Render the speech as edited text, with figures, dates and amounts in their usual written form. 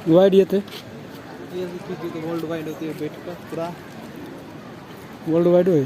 Wide येते। ये world wide होती है बैठ कर पूरा। वर्ल्ड वाइड होय।